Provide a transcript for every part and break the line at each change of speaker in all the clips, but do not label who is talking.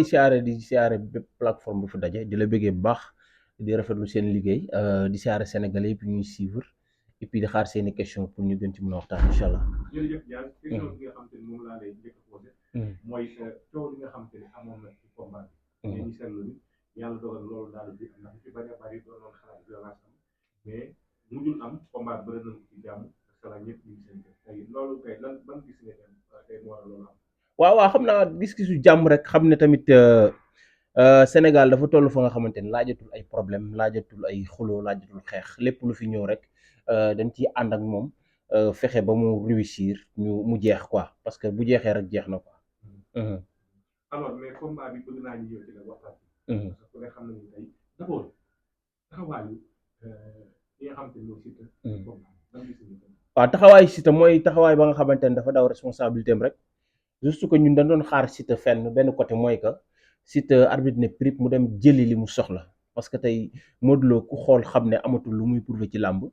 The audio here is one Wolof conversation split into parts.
lay siyaare di siyaare bépp plateforme bu fi daje di la bëggee bu baax di rafetlu seen liggéey di siyaare Sénégalais yëpp ñuy suivre et puis di xaar seeni question pour ñu gën ci mën a waxtaan incha allah.
jërëjëf Diaz question bi nga xam te ne moom laa lay njëkk a posé mooy coow li nga xam te ne amoon na ci combat bi mais ñu seetlu ni yàlla dogal loolu daal di am ndax ñu ci bari a bari doon noon xalaat violence am mais mujjul am combat bëri nañ ko ci jàmm ak salaam ñëpp ñu ngi seen kër tey loolu kay lan ban gis nga tey moo war a loolu am
waaw xam naa gis-gisu jàmm rek xam ne tamit Sénégal dafa toll fa nga xamante ni laajatul ay problème laajatul ay xuloo laajatul xeex lépp lu fi ñëw rek dañ ciy ànd ak moom fexe ba mu réussir mu jeex quoi parce que bu jeexee rek jeex na quoi.
alors mais combat bi bëgg naa ñu ñëw ci la waxtaan bi parce que ku ne xam nañu tey d'abord taxawaayu li nga xam te ne mooy Siteu combat ban gis nga
waaw taxawaayu Siteu mooy taxawaay ba nga xamante ne dafa daw responsabilité am rek juste que ñun dañ doon xaar Siteu fenn benn côté mooy que Siteu arbitre ne prip mu dem jëli li mu soxla parce que tey Modou Lo ku xool xam ne amatul lu muy prouver ci làmb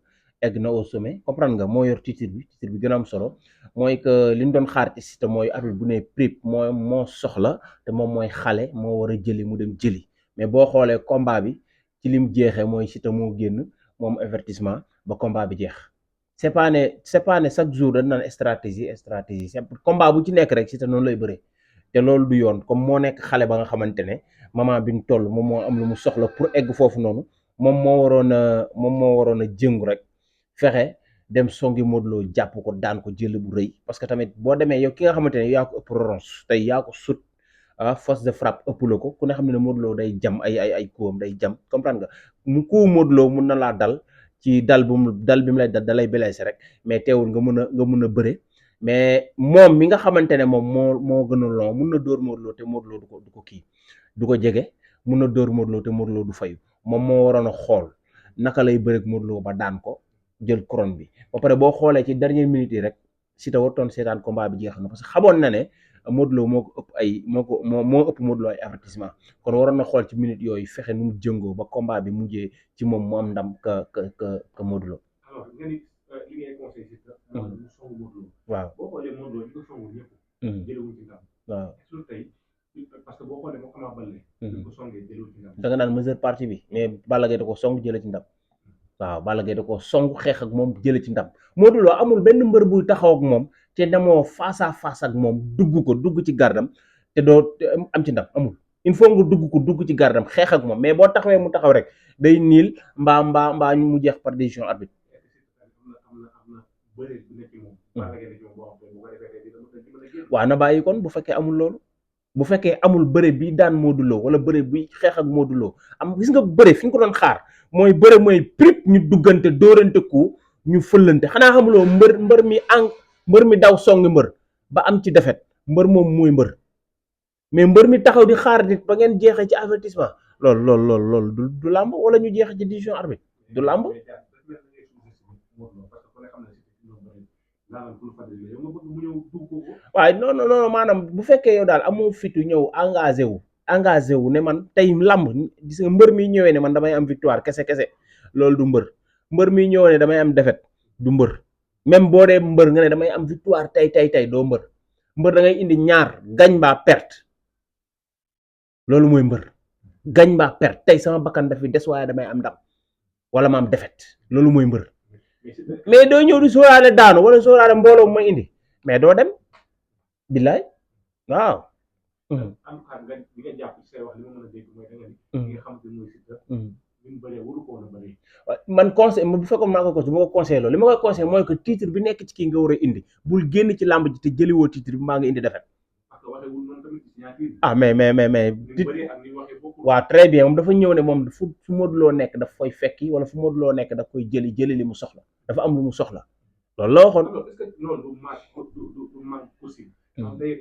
egg na au sommet comprendre nga moo yor titre bi gën a am solo mooy que li ñu doon xaar ci Siteu mooy arbitre bu ne prip moo soxla te moom mooy xale moo war a jëli mu dem jëli mais boo xoolee combat bi ci lim jeexee mooy Siteu moo génn moom avertissement ba combat bi jeex. c'est pas ne chaque jour dañ naan stratégie c'est combat bu ci nekk rek Siteu noonu lay bëree te loolu du yoon comme moo nekk xale ba nga xamante ne moment bi ñu toll moom moo am lu mu soxla pour egg foofu noonu moom moo waroon a jëngu rek fexe dem songi Modou Lo jàpp ko daan ko jël bu rëy parce que tamit boo demee yow ki nga xamante ne yaa ko ëpp ronge tey yaa ko sut force de frappe ëpp la ko ku ne xam ne Modou Lo day jam ay kuwam day jam comprendre nga mu kuwu Modou Lo mun na laa dal ci dal bi mu lay dal dalay blessé rek mais teewul nga mun a bëre mais moom mi nga xamante ne moom moo gën a long mun na dóor Modou Lo te Modou Lo du ko kii du ko jege mun na dóor Modou Lo te Modou Lo du fayu moom moo waroon a xool naka lay bëreeg Modou Lo ba daan ko jël couronne bi ba pare boo xoolee ci dernière minute yi rek Siteu wartoon seetaan combat bi jeex na parce que xamoon na ne Modou Lo moo ëpp Modou Lo ay avertissement kon waroon na xool ci minute yooyu fexe nu mu jëngoo ba combat bi mujjee ci moom mu am ndam ka Modou Lo.
alors nga ni li ngay conseillé Siteu mu songu Modou Lo
waaw
boo xoolee Modou Lo ñu ko songu ñëpp jëlewuñ ci ndam
waaw
surtout tey parce que boo xoolee moo Ama Baldé ñu ko songee jëlewuñ ci ndam
da nga naan majeure partie bi mais Balla Gaye da ko song jële ci ndam waaw Balla Gaye da ko song xeex ak moom jële ci ndam Modou Lo amul benn mbër buy taxaw ak moom te demoo face à face ak moom dugg ci gardam te doo am ci ndam amul il faut nga dugg ci gardam xeex ak moom mais boo taxawee mu taxaw rek day niil mbaa ñu mu jeex par décision arbitre. waaw na bàyyi kon bu fekkee amul loolu bu fekkee amul bëre bi daan Modou Lo wala bëre bi xeex ak Modou Lo am gis nga bëre fi ñu ko doon xaar mooy bëre mooy prip ñu duggante dóorante ku ñu fëllante xanaa xamuloo mbër mi daw songi mbër ba am ci defet mbër moom mooy mbër mais mbër mi taxaw di xaar nit ba ngeen jeexee ci avertissement loolu du làmb wala ñu jeexee ci décision arbitre du làmb. waaye non maanaam bu fekkee yow daal amoo fitu ñëw engagé wu ne man tey làmb gis nga mbër mi ñëwee ne man damay am victoire kese loolu du mbër mi ñëwee ne damay am défaite du mbër même boo dee mbër nga ne damay am victoire tey doo mbër da ngay indi ñaar gañ baa perte loolu mooy mbër gañ baa perte tey sama bakkan dafi des waaye damay am ndam wala ma am défaite loolu mooy mbër mais doo ñëw di sóoraale daanu wala sóoraale mbooloo mooy indi mais doo dem billaay waaw. man conseil bu fekkoon maa ko conseil bu ma ko conseillé loolu li ma koy conseillé mooy que titre bi nekk ci kii nga war a indi bul génn ci làmb ji te jëliwoo titre bi maa nga indi defet mais waaw très bien moom dafa ñëw ne moom fu Modou Lo nekk daf koy fekki wala fu Modou Lo nekk daf koy jëli li mu soxla dafa am lu mu soxla loolu la waxoon.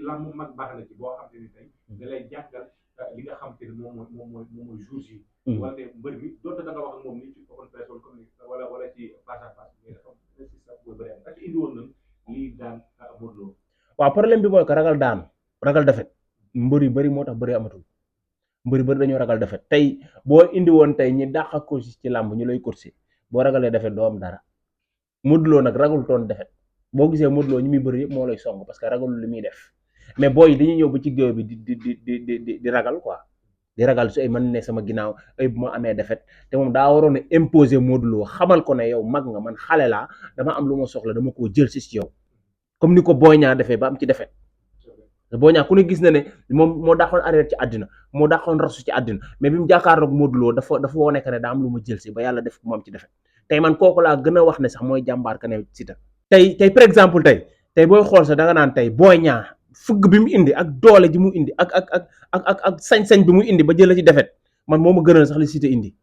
làmb mag baax na ci boo xam te ni tey da lay jàngal li nga xam te ni moom mooy jour yi wala mbër mi doonte da nga wax ak moom ni ci open press comme wala ci face à face mais dafa système booy bëri ak indi woon nañ lii daan Modou Lo
waaw problème bi mooy que ragal defet mbër yu bëri moo tax bëri amatul mbër yu bëri dañoo ragal defet tey boo indi woon tey ñi dàq a course ci làmb ñu lay course boo ragalee defet doo am dara Modou Lo nag ragul toon defet boo gisee Modou Lo ñi muy bëri yëpp moo lay song parce que ragalul li muy def mais booy yi dañuy ñëw ba ci géew bi di ragal quoi di ragal su ay man ne sama ginnaaw ay bu ma amee defet te moom daa waroon a imposer Modou Lo xamal ko ne yow mag nga man xale laa dama am lu ma soxla dama koo jël si yow comme ni ko Boy Niang defee ba am ci defet Boy Niang ku ne gis na ne moom moo daaxoon arrière ci àddina moo daaxoon rasu ci àddina mais bi mu jàkkaarloog Modou Lo dafa wone que ne daa am lu ma jël si ba yàlla def ko mu am ci defet tey man kooku laa gën a wax ne sax mooy jàmbaar ka ne Siteu tey par exemple tey booy xool sax da nga naan tey Boy Niang fëgg bi mu indi ak doole ji mu indi ak sañ-sañ bi mu indi ba jël ci defet man moo ma gënal sax li Siteu indi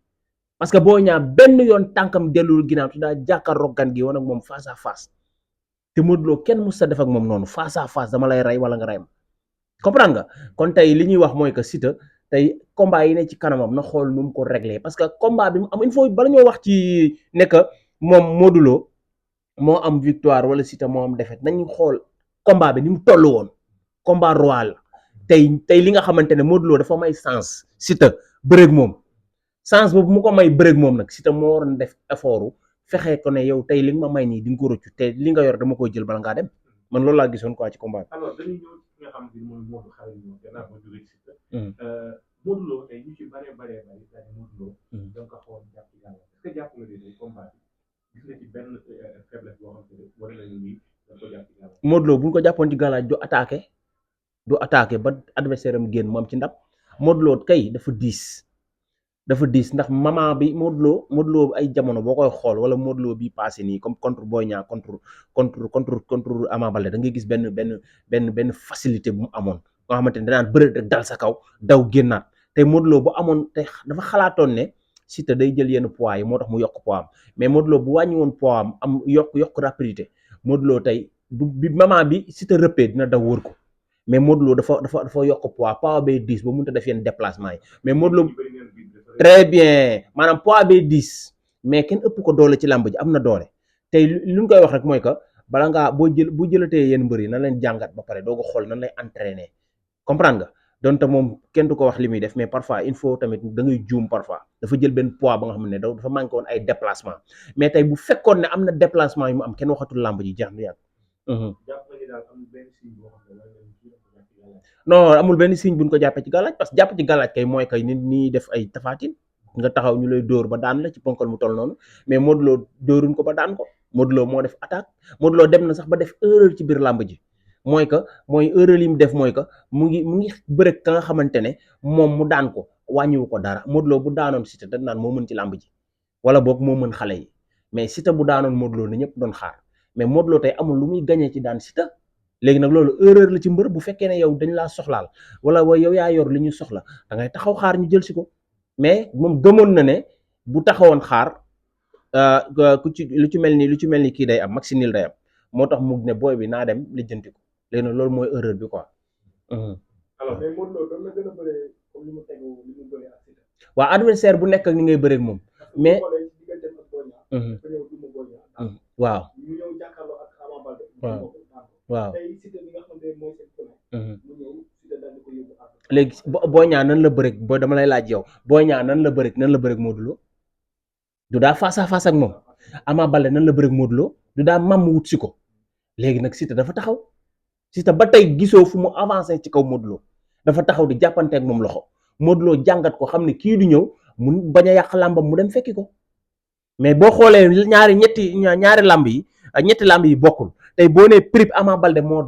parce que Boy Niang benn yoon tànkam dellul ginnaaw te daa jàkkaarloog gan gi woon ak moom face à face te Modou Lo kenn mus sa def ak moom noonu face à face dama lay rey wala nga rey ma comprendre nga kon tey li ñuy wax mooy que Siteu tey combat yi ne ci kanamam na xool nu mu ko réglé parce que combat bi mu am il faut bala ñoo wax ci ne que moom Modou Lo moo am victoire wala Siteu moo am défaite nañu xool combat bi ni mu toll woon combat royal tey li nga xamante ne Modou Lo dafa may sens Siteu bëreeg moom sens boobu mu ko may bëreeg moom nag Siteu moo waroon def effort fexe ko ne yow tey li nga ma may nii di nga ko rëccu te li nga yor dama koy jël bala ngaa dem man loolu laa gisoon quoi ci combat bi.
alors dañuy ñëw ci nga xam ne mooy Modou xale yi gannaaw ba jógee ci Siteu. Modou Lo tey ñu ci bëree daal Modou Lo. da nga ko xawoon jàpp ci yàlla est-ce que jàpp nga ni tey combat bi gis nga ci benn faiblesse boo xam ne war nañu nii da ko jàpp ci yàlla.
Modou Lo bu ñu ko jàppoon ci gàllaaj du attaqué ba adversaire am génn moom ci ndab Modou Lo kay dafa diis ndax moment bi Modou Lo ay jamono boo koy xool wala Modou Lo bi passé nii comme contre Boy Niang contre Ama Baldé da ngay gis benn facilité bu mu amoon nga xamante ne danaan bëre rek dal sa kaw daw génnaat te Modou Lo bu amoon te dafa xalaatoon ne Siteu day jël yenn poids yi moo tax mu yokk poids am mais Modou Lo bu wàññi woon poids am yokk rapidité Modou Lo tey bi moment bi Siteu rëppee dina daw wër ko mais Modou Lo dafa yokk poids bay 10 ba mënut a def yenn déplacement yi mais Modou Lo très bien maanaam poids bay 10 mais kenn ëpp ko doole ci làmb ji am na doole tey li ñu koy wax rek mooy que bala ngaa bu jëlatee yenn mbër yi nan leen jàngat ba pare doo ko xool nan lay entraîner comprendre nga donte moom kenn du ko wax li muy def mais parfois il faut tamit da ngay juum parfois dafa jël benn poids ba nga xam ne dafa manqué woon ay déplacement mais tey bu fekkoon ne am na déplacement yu mu am kenn waxatul làmb ji jeex na yàgg. non amul benn signe buñ ko jàppee ci gàllaaj parce que jàpp ci gàllaaj kay mooy kay nit ñi def ay tafaatin nga taxaw ñu lay dóor ba daan la ci ponkal mu toll noonu mais Modou Lo dóoruñ ko ba daan ko Modou Lo moo def attaque Modou Lo dem na sax ba def erreur ci biir làmb ji mooy erreur yi mu def mooy que mu ngi bëre ka nga xamante ne moom mu daan ko wàññiwu ko dara Modou Lo bu daanoon Siteu dañ naan moo mën ci làmb ji wala boog moo mën xale yi mais Siteu bu daanoon Modou Lo ni ñëpp doon xaar mais Modou Lo tey amul lu muy gañee ci daan Siteu léegi nag loolu erreur la ci mbër bu fekkee ne yow dañ laa soxlaal wala yow yaa yor li ñu soxla da ngay taxaw xaar ñu jël si ko mais moom gëmoon na ne bu taxawoon xaar lu ci mel ni kii day am maxi nil day am moo tax mu ne booy bi naa dem lijjanti ko léegi nag loolu mooy erreur bi quoi.
alors mais Modou Lo doon na gën a bëree comme li mu bëree ak Siteu.
waaw adversaire bu nekk ak ni ngay bëree ak moom mais. waaw. waaw léegi Boy Niang nan la bëreeg boo dama lay laaj yow Boy Niang nan la bëreeg Modou Lo du daa face à face ak moom Ama Baldé nan la bëreeg Modou Lo du daa mam wut si ko léegi nag Siteu dafa taxaw Siteu ba tey gisoo fu mu avancé ci kaw Modou Lo dafa taxaw di jàppante ak moom loxo Modou Lo jàngat ko xam ne kii du ñëw mu bañ a yàq làmbam mu dem fekki ko mais boo xoolee ñaari làmb yi ñetti làmb yi bokkul tey boo nee prip Ama Baldé moo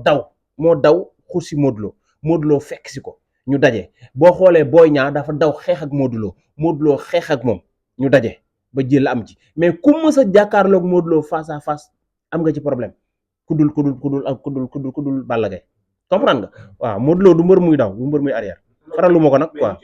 daw xursi Modou Lo fekk si ko ñu daje boo xoolee Boy Niang dafa daw xeex ak Modou Lo xeex ak moom ñu daje ba jël am ci mais ku mës a jàkkaarloog Modou Lo face à face am nga ci problème ku dul Balla Gaye comprendre nga waaw Modou Lo du mbër muy daw du mbër muy arrière faralu ma ko nag quoi.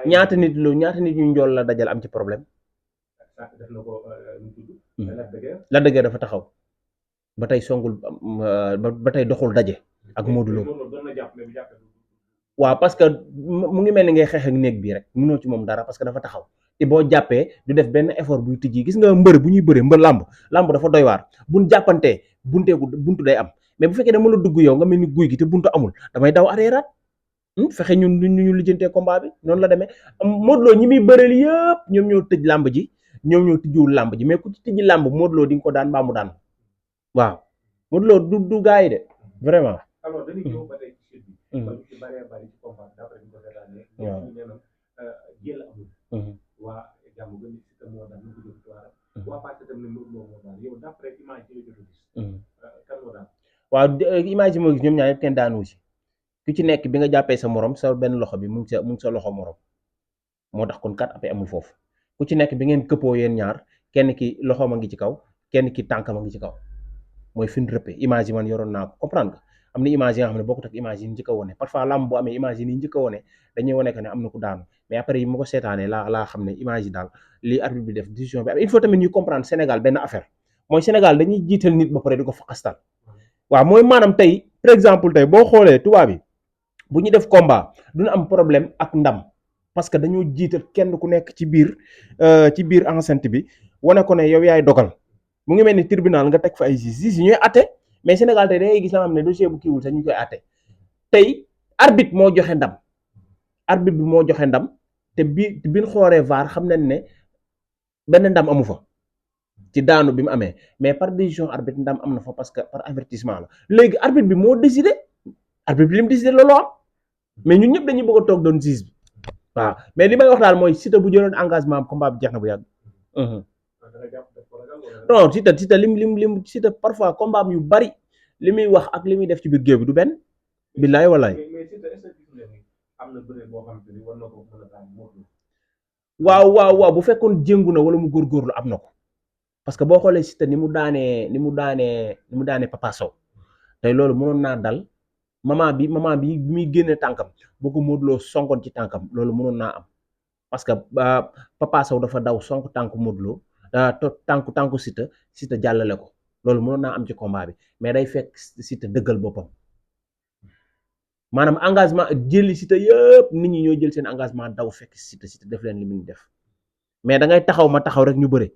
ñaata nit ñu njool la dajal am ci problème. Lac de Guiers dafa taxaw ba tey songul ba tey doxul daje ak Modou Lo waaw parce que mu ngi mel ni ngay xeex ak néeg bii rek mënoo ci moom dara parce que dafa taxaw te boo jàppee du def benn effort buy tijji gis nga mbër bu ñuy bëree mbër làmb dafa doy waar buñ fexe ñun ñu lijjantee combat bi noonu la demee Modou Lo ñi muy bëreel yëpp ñoom ñoo tëj làmb ji ñoom ñoo tijjiwul làmb ji mais ku ci tijji làmb Modou Lo di nga ko daan mbaa mu daan waaw Modou Lo du gars yi de vraiment.
alors dañuy ñëw ba tey ci sud bi. ba ñu ci bëree bëri ci combat d'après ñu ko seetaanee. waaw ñu nee na jël amul. waa jàmm gën si te moo daan ñu ko jël tuwaara. waa parce que tamit Modou Lo moo daan yow d'après image yi la jot a gis. kan moo daan.
waaw image yi moo gis ñoom ñaar yëpp kenn daanu si ku ci nekk bi nga jàppee sa morom sa benn loxo bi mu ngi sa loxo morom moo tax kon kat apé amul foofu ku ci nekk bi ngeen këppoo yéen ñaar kenn ki loxoom a ngi ci kaw kenn ki tànkam a ngi ci kaw mooy fi mu rëppee image yi man yoroon naa ko comprendre nga am na image yi nga xam ne bokkut ak image yi njëkk a wone parfois lamb bu amee image yi ni njëkk a wone dañuy wone que ne am na ku daanu mais après yi ma ko seetaanee laa xam ne image yi daal li arbitre bi def décision bi il faut tamit ñuy comprendre Sénégal benn affaire mooy Sénégal dañuy jiital nit ba pare di ko faqastal waaw mooy maanaam tey par exemple tey boo xoolee tubaab bi bu ñu def combat duñu am problème ak ndam parce que dañoo jiital kenn ku nekk ci biir enceinte bi wane ko ne yow yaay dogal mu ngi mel ni tribunal nga teg fa ay juges yi ñooy atte mais Sénégal tey da ngay gis nga xam ne dossier bu kiiwul sax ñu koy atte tey arbitre moo joxe ndam arbitre bi moo joxe ndam te biñ xooree VAR xam nañ ne benn ndam amu fa ci daanu bi mu amee mais par décision arbitre ndam am na fa parce que par avertissement la léegi arbitre bi moo décidé arbitre bi li mu décidé loolu am mais ñun ñëpp dañuy bëgg a toog doon juge bi waaw mais li may wax daal mooy Siteu bu jëloon engagement am combat bi jeex na bu yàgg. non Siteu lim Siteu parfois combat yu bari li muy wax ak li muy def ci biir géew bi du benn. billaay walaay. waaw bu fekkoon jéngu na wala mu góorgóorlu am na ko parce que boo xoolee Siteu ni mu daanee Papa Sow tey loolu mënoon naa dal moment bi muy génne tànkam boo ko Modou Lo sonkoon ci tànkam loolu mënoon naa am parce que Papa Sow dafa daw sonk tànku Modou Lo tànku Siteu jàllale ko loolu mënoon naa am ci combat bi mais day fekk Siteu dëggal boppam maanaam engagement jëli Siteu yëpp nit ñi ñoo jël seen engagement daw fekk Siteu def leen li muy def mais da ngay taxaw ma taxaw rek ñu bëre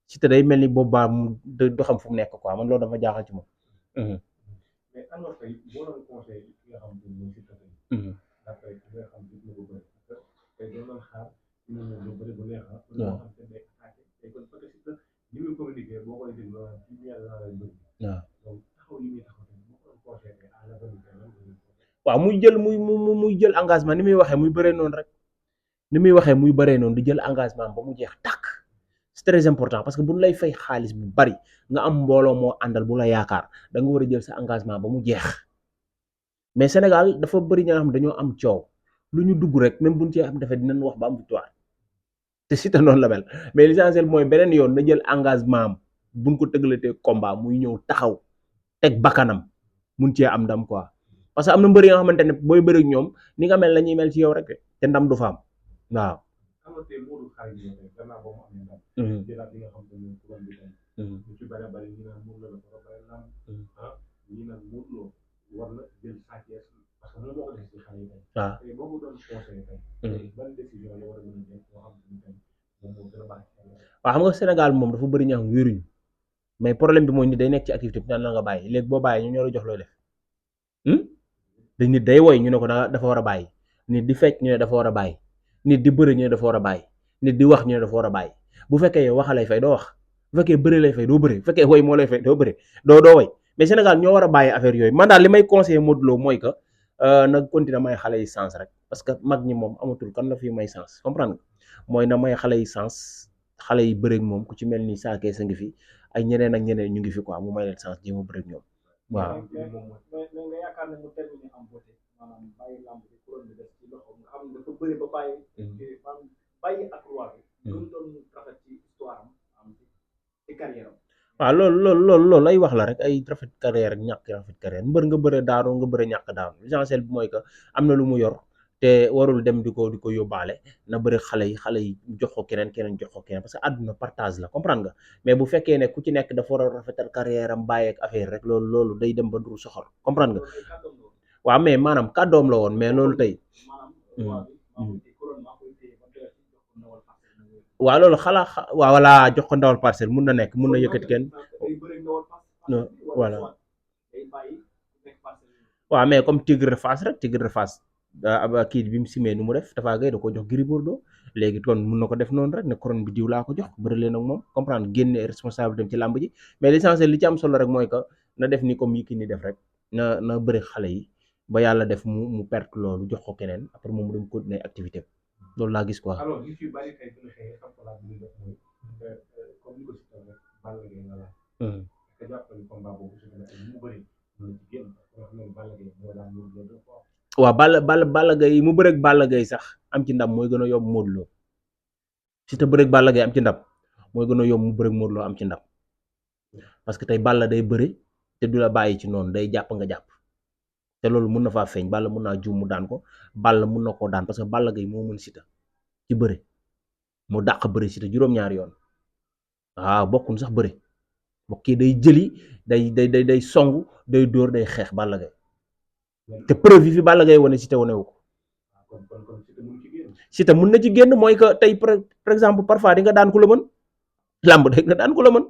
Siteu day mel ni boobaa mu do xam fu mu nekk quoi man loolu dafa jaaxal ci moom.
mais alors tey boo doon conseil ki nga xam ne mooy Siteu tey. d'après ki nga xam ne moo bëri parce que tey doon xaar ñu ne lu bëri bu neex ah. waaw xam ne day attaqué tey kon parce que Siteu ni muy communiqué boo koy déglu ci biir la lay bëri. waaw donc taxaw yi muy taxaw tey boo ko doon conseillé à la
waaw muy jël engagement ni muy waxee muy bëree noonu rek ni muy waxee muy bëree noonu di jël engagement ba mu jeex tàkk c'est très important parce que bu lay fay xaalis bu bari nga am mbooloo moo àndal bu la yaakaar da nga war a jël sa engagement ba mu jeex mais Sénégal dafa bëri ñoo xam dañoo am coow lu ñu dugg rek même buñ cee am defee dinañ wax ba am victoire te Siteu noonu la mel mais l'essentiel mooy beneen yoon na jël engagement am buñ ko tëggalatee combat muy ñëw taxaw teg bakkanam mun cee am ndam quoi. parce que am na mbër yoo xamante ne booy bëri ak ñoom ni nga mel la ñuy mel ci yow rek te ndam du fa am waaw. waaw xam nga Sénégal moom dafa bëri ñoo xam wéruñu mais problème bi mooy nit day nekk ci activité bi naan la nga bàyyi léegi boo bàyyi ñu ñoo la jox looy def. nit day woy ñu ne ko dafa war a bàyyi nit di fecc ñu ne dafa war a bàyyi nit di bëri ñu ne dafa war a bàyyi nit di wax ñu ne dafa war a bàyyi bu fekkee yow waxa lay fay doo wax bu fekkee bëri lay fay doo bëri bu fekkee woy moo lay fay doo bëri doo woy mais Sénégal ñoo war a bàyyi affaire yooyu man daal li may conseiller Modou Lo mooy que na continuer may xale yi sens rek parce que mag ñi moom amatul kan la fi may sens comprendre nga mooy na may xale yi sens xale yi bëri ak moom ku ci mel ni Sa Thiès a ngi fi ay ñeneen ak ñeneen ñu ngi fi quoi mu may leen sens jéem a bëri ak ñoom waaw.
mais nga yaakaar ne mu terminé am beauté maanaam bàyyi lamb bi couronne bi def ci loxo nga xam ne dafa bëri ba bàyyi. maanaam bàyyi ak roi bi. gën doon rafet ci histoire am ci carrière am.
waaw loolu lay wax la rek ay rafet carrière ak ñàkk rafet carrière mbër nga bëre daanu nga bëre ñàkk daanu l'essentiel bi mooy que am na lu mu yor te warul dem di ko yóbbaale na bëri xale yi jox ko keneen jox ko keneen parce que àdduna partage la comprendre nga mais bu fekkee ne ku ci nekk dafa war a rafetal carrière am bàyyi ak affaire rek loolu day dem ba duru soxor comprendre nga waaw mais maanaam kàddoom la woon mais loolu tey waaw loolu waaw walla jox ko ndawal parcelle mun na nekk mun na yëkkati kenn voilà waaw mais comme Tigre de Fass rek Tigre de Fass kii bi mu simee nu mu def Tapha Gueye da ko jox Gris Bordeaux léegi kon mun na ko def noonu rek ne couronne bi diw laa ko jox bëri leen ak moom comprendre génne responsabilité ci làmb ji mais l'essentiel li ci am solo rek mooy que na def ni comme Yékini def rek na bëri xale yi ba yàlla def mu perte loolu jox ko keneen après moom mu dem continuer activité loolu laa gis quoi.
alors li ci bari tey bu ñu xëyee xam xalaat bi ñu def mooy comme ni ko si rek Balla Gaye nga la te jàpp ni combat boobu su mu bëri mën na ci génn parce que Balla Gaye moo daan ñu deux fois.
waaw Balla Gaye mu bëreeg Balla Gaye sax am ci ndam mooy gën a yomb Modou Lo si te bëreeg Balla Gaye am ci ndam mooy gën a yomb mu bëreeg Modou Lo am ci ndam parce que tey Balla day bëri te du la bàyyi ci noonu day jàpp nga jàpp te loolu mun na faa feeñ Balla mun naa juum mu daan ko Balla mun na koo daan parce que Balla Gaye moo mën Siteu ci bëri mu dàq bëri Siteu juróom-ñaari yoon waaw bokkuñ sax bëri kii day jëli day songu day dóor day xeex Balla Gaye te preuve yi fi Balla Gaye wane Siteu wane wu ko Siteu mun na ci génn mooy que tey par exemple parfois di nga daan ku la mën làmb de nga daan ku la mën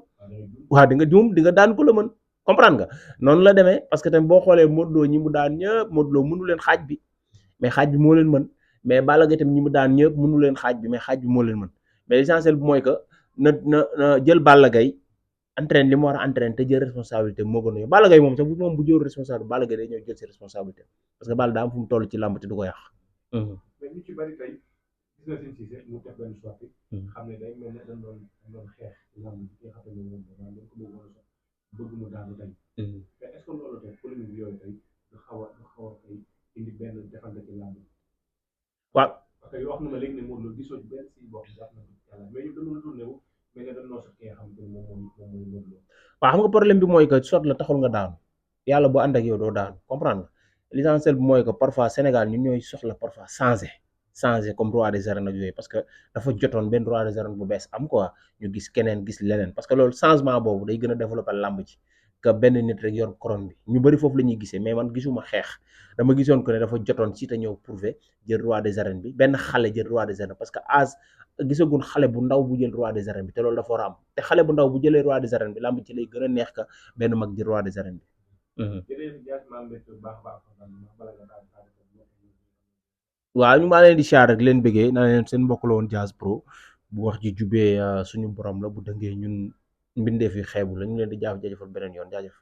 waaw di nga juum di nga daan ku la mën comprendre nga noonu la demee parce que tamit boo xoolee Modou Lo ñi mu daan ñëpp Modou Lo mënu leen xaaj bi mais xaaj bi moo leen mën mais Balla Gaye tamit ñi mu daan ñëpp mënu leen xaaj bi mais xaaj bi moo leen mën mais l'essentiel bi mooy que na jël Balla Gaye entraîne li mu war a entraîne te jël responsabilité moo gën a yomb Balla Gaye moom sax moom bu jël responsabilité Balla Gaye day ñëw jël ses responsabilité parce que Balla daa am fu mu toll ci làmb te du ko yàq.
mais ñu ci bari tey gis na seen Cissé mu def benn sortie xam ne day mel ne dañ doon xeex làmb bi nga xam ne moom dañ ko bëggoon a bëgg mu daanu tey mais est-ce que loolu tey polémique bi yooyu tey du xaw a tey indi benn defante ci làmb
waaw
parce que yoo wax na ma léegi ne Modou Lo gisoo benn si bopp jàpp na yàlla mais ñu dañoo tourné wu mais nga dañ noo sax ki nga xam ne moom mooy Modou Lo
waaw xam nga problème bi mooy que sot la taxul nga daanu yàlla boo ànd ak yow doo daanu comprendre nga l'essentiel bi mooy que parfois Sénégal ñun ñooy soxla parfois changer comme roi des arènes ak yooyu parce que dafa jotoon benn roi des arènes bu bees am quoi ñu gis keneen gis leneen parce que loolu changement boobu day gën a développer làmb ci que benn nit rek yor couronne bi ñu bëri foofu la ñuy gisee mais man gisuma xeex dama gisoon que ne dafa jotoon si te ñëw prouver jël roi des arènes bi benn xale jël roi des arènes parce que gisagun xale bu ndaw bu jël roi des arènes bi te loolu dafa war a am te xale bu ndaw bu jëlee roi des arènes bi làmb ci lay gën a neex ka benn mag jël roi des arènes bi. waaw ñu maa leen di siyaar rek leen bëggee naa leen seen mbokk la woon Diaz Pro bu wax ji jubee suñu borom la bu dëngee ñun mbindeef yi xeebu la ñu leen di jaajëfal beneen yoon jaajëf.